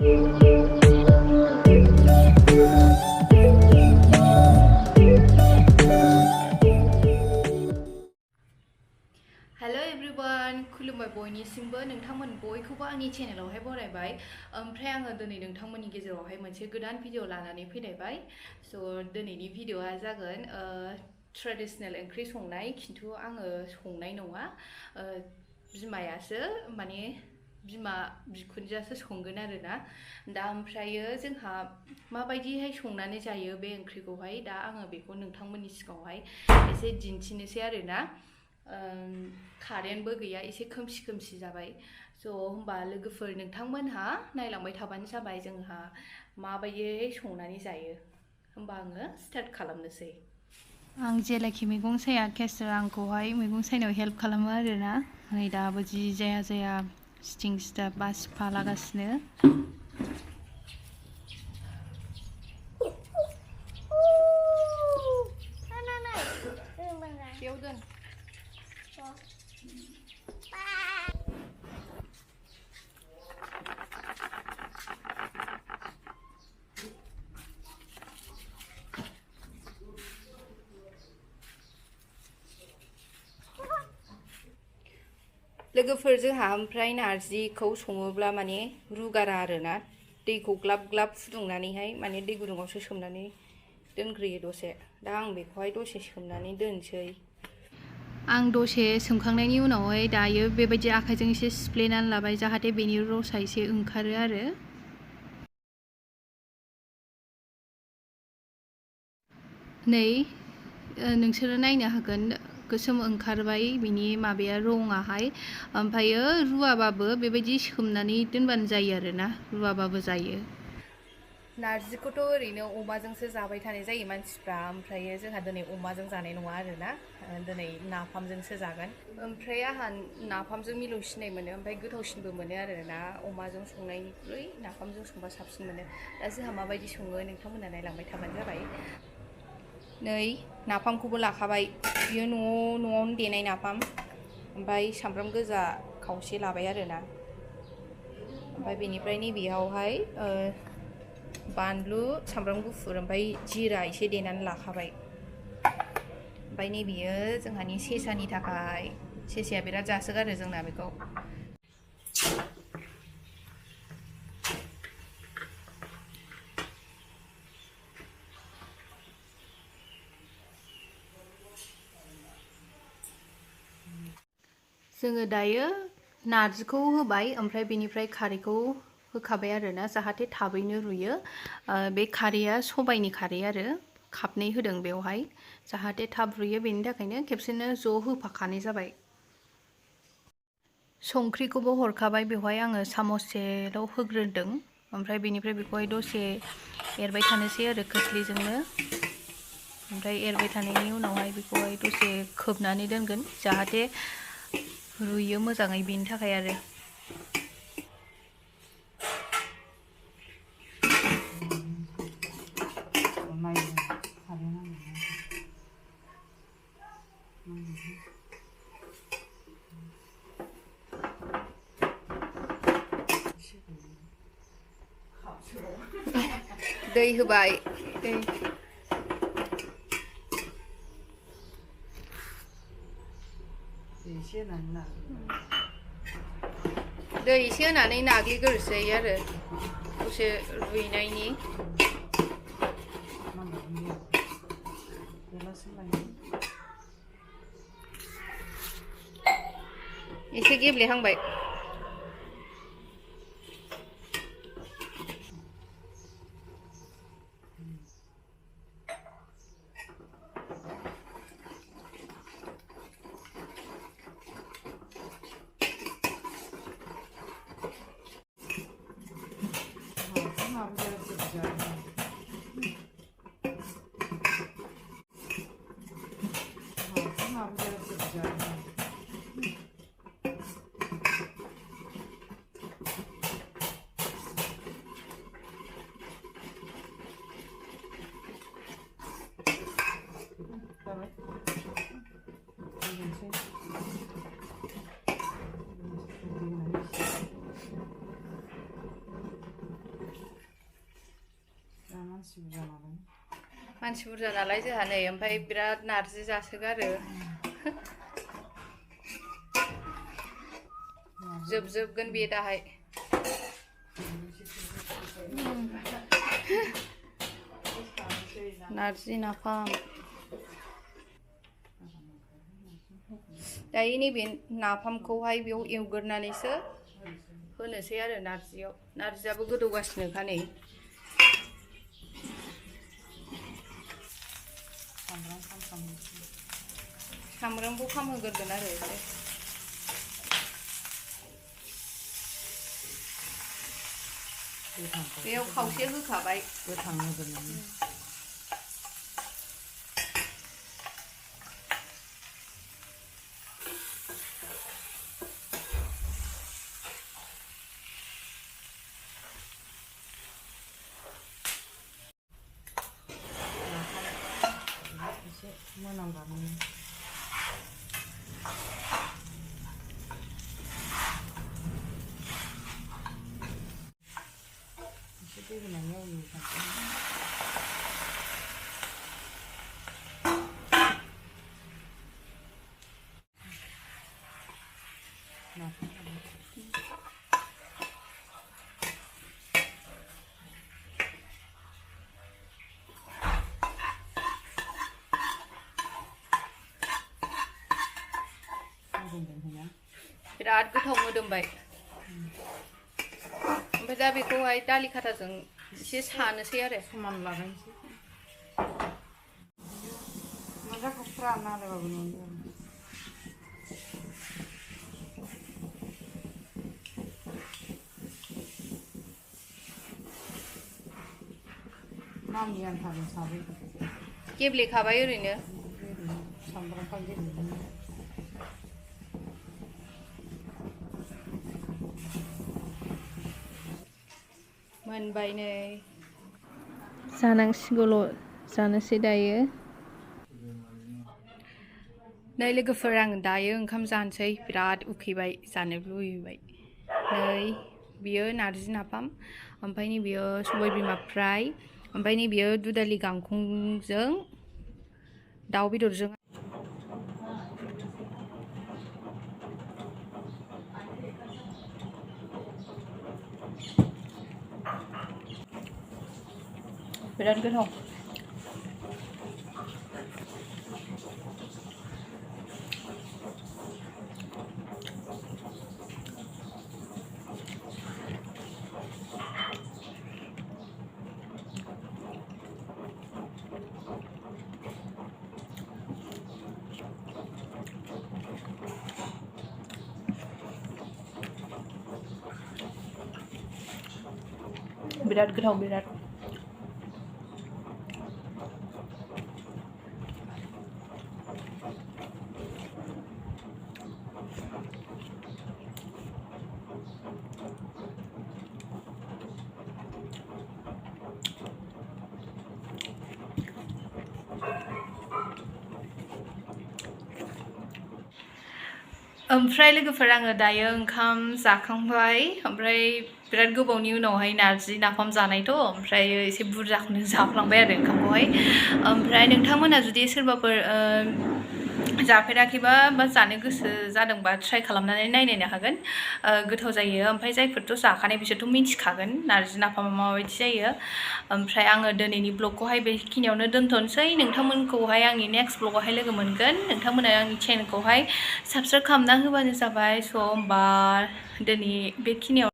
Hello everyone, खुलुमबाय बयनिसिमबो नोंथांमोन बयखौबो आंनि चेनेलावहाय बरायबाय। ओमफ्राय आङो दिनै नोंथांमोननि गेजेरावहाय मोनसे गोदान भिडिअ लानानै फैलायबाय। स' दिनैनि भिडिअआ जागोन ट्रेडिशनेल ओंख्रि संनाय, खिन्थु आङो संनाय नङा। बिमायासो माने बिमा बिखुनजोआसो संगोन आरोना। दा ओमफ्रायो जोंहा माबायदिहाय संनानै जायो बे ओंख्रिखौहाय दा आङो बेखौ नोंथांमोननि सिगाङावहाय एसे दिन्थिनोसै आरोना। कारेन्टबो गैया, एसे खोमसि खोमसि जाबाय। स' होमबा लोगोफोर नोंथांमोनहा नायलांबाय थाबानो जाबाय जोंहा माबायदियै संनानै जायो। होमबा आङो स्टार्ट खालामनोसै। आं जेलाखि मैगं सायाखैसो आंखौहाय मैगं सायनायाव हेल्प खालामो आरोना। नै दाबो जि जाया जाया सिथिं सिथा बासिफा लागासिनो। बेयाव दोन। लोगोफोर जोंहा ओमफ्राय नारजिखौ सङोब्ला माने रुगारा आरोना, दैखौ ग्लाब ग्लाब फुदुंनानैहाय माने दै गुदुङावसो सोमनानै दोनग्रोयो दसे। दा आं बेखौहाय दसे सोमनानै दोनसै। आं दसे सोमखांनायनि उनावहाय दायो बेबायदि आखाइजों एसे सिफ्लेनानै लाबाय, जाहाथे बेनि रसा एसे ओंखारो आरो। नै नोंसोरो नायनो हागोन गोसोम ओंखारबाय बिनि माबाया रङाहाय। ओमफ्रायो रुवाबाबो बेबायदि सोमनानै दोनबानो जायो आरोना, रुवाबाबो जायो। नारजिखौथ' ओरैनो अमाजोंसो जाबाय थानाय जायो मानसिफ्रा, ओमफ्रायो जोंहा दिनै अमाजों जानाय नङा आरोना, दिनै नाफामजोंसो जागोन। ओमफ्राय आंहा नाफामजों मिलौसिननाय मोनो, ओमफ्राय गोथावसिनबो मोनो आरोना अमाजों संनायनिख्रुइ नाफामजों संबा साबसिन मोनो। दा जोंहा माबायदि सङो नोंथांमोना नायलांबाय थाबानो जाबाय। नै नाफामखौबो लाखाबाय, बियो न'आवनो देनाय नाफाम। ओमफ्राय सामब्राम गोजा खावसे लाबाय आरोना। ओमफ्राय बेनिफ्राय नैबेयावहाय बानलु, सामब्राम गुफुर, ओमफ्राय जिरा एसे देनानै लाखाबाय। ओमफ्राय नैबेयो जोंहानि सेसानि थाखाय, सेसाया बिराद जासोगारो जोंना बेखौ। जोङो दायो नारजिखौ होबाय, ओमफ्राय बेनिफ्राय खारैखौ होखाबाय आरोना, जाहाथे थाबैनो रुयो। बे खारैया सबाइनि खारै आरो, खापनै होदों बेवहाय, जाहाथे थाब रुयो बेनि थाखायनो खेबसेनो ज' होफाखानाय जाबाय। संख्रिखौबो हरखाबाय, बेवहाय आङो सामससेल' होग्रोदों। ओमफ्राय बेनिफ्राय बेखौहाय दसे एरबाय थानोसै आरो खोस्लिजोंनो। ओमफ्राय एरबाय थानायनि उनावहाय बेखौहाय दसे खोबनानै दोनगोन, जाहाथे रुइयो मोजाङै, बेनि थाखाय आरो। दै होबाय, दै एसे होनानै नाग्लिग्रोसै आरो दसे रुइनायनि। एसे गेब्लेहांबाय। मानसि बुरजा नालाय जोंहा नै ओमफ्राय बिराद नारजि जासोगारो जोबगोन बे दाहाय नारजि नाफाम दायो नैबे नाफामखौहाय बेयाव एवग्रोनानैसो होनोसै आरो नारजियाबो गोदौगासिनोखा नै सामब्रामखौ खामहोग्रोगोन आरो एसे बेयाव खावसे होखाबाय गोथां होगोन मोनामबानो एसे दै होनानै बिराद गोथाव मोदोमबाय ओमफ्राय दा बेखौहाय दालि खाथाजों एसे सानोसै आरो समान लागायनोसै मोजां खस्रा नालायबाबो नङा नामनि आन्थाजों साबै गेब्लेखाबाय ओरैनो सामब्रामफ्रा गेब्लेबाय मोनबाय नै जानांसिगौल' जानोसै दायो नै लोगोफोर आं दायो ओंखाम जानोसै बिराद उखैबाय जानो लुबैबाय नै बियो नारजि नाफाम ओमफ्राय नै बियो सबाय बिमा फ्राय ओमफ्राय नै बियो दुदालि गांखंजों दाउ बेदरजों बिराद गोथाव बिराद गोथाव बिराद ओमफ्राय लोगोफोर आङो दायो ओंखाम जाखांबाय ओमफ्राय बिराद गोबावनि उनावहाय नारजि नाफाम जानायथ' ओमफ्राय एसे बुरजाखौनो जाफ्लांबाय आरो ओंखामखौहाय ओमफ्राय नोंथांमोना जुदि सोरबाफोर जाफेराखैबा बा जानो गोसो जादोंबा ट्राइ खालामनानै नायनो हागोन गोथाव जायो ओमफ्राय जायफोरथ' जाखानाय बिसोरथ' मिन्थिखागोन नारजि नाफामा माबायदि जायो ओमफ्राय आङो दिनैनि ब्लगखौहाय बेखिनियावनो दोनथ'नोसै नोंथांमोनखौहाय आंनि नेक्स्ट ब्लगावहाय लोगो मोनगोन नोंथांमोना आंनि चेनेलखौहाय साबस्क्राइब खालामना होबानो जाबाय स' होमबा दिनै बेखिनियाव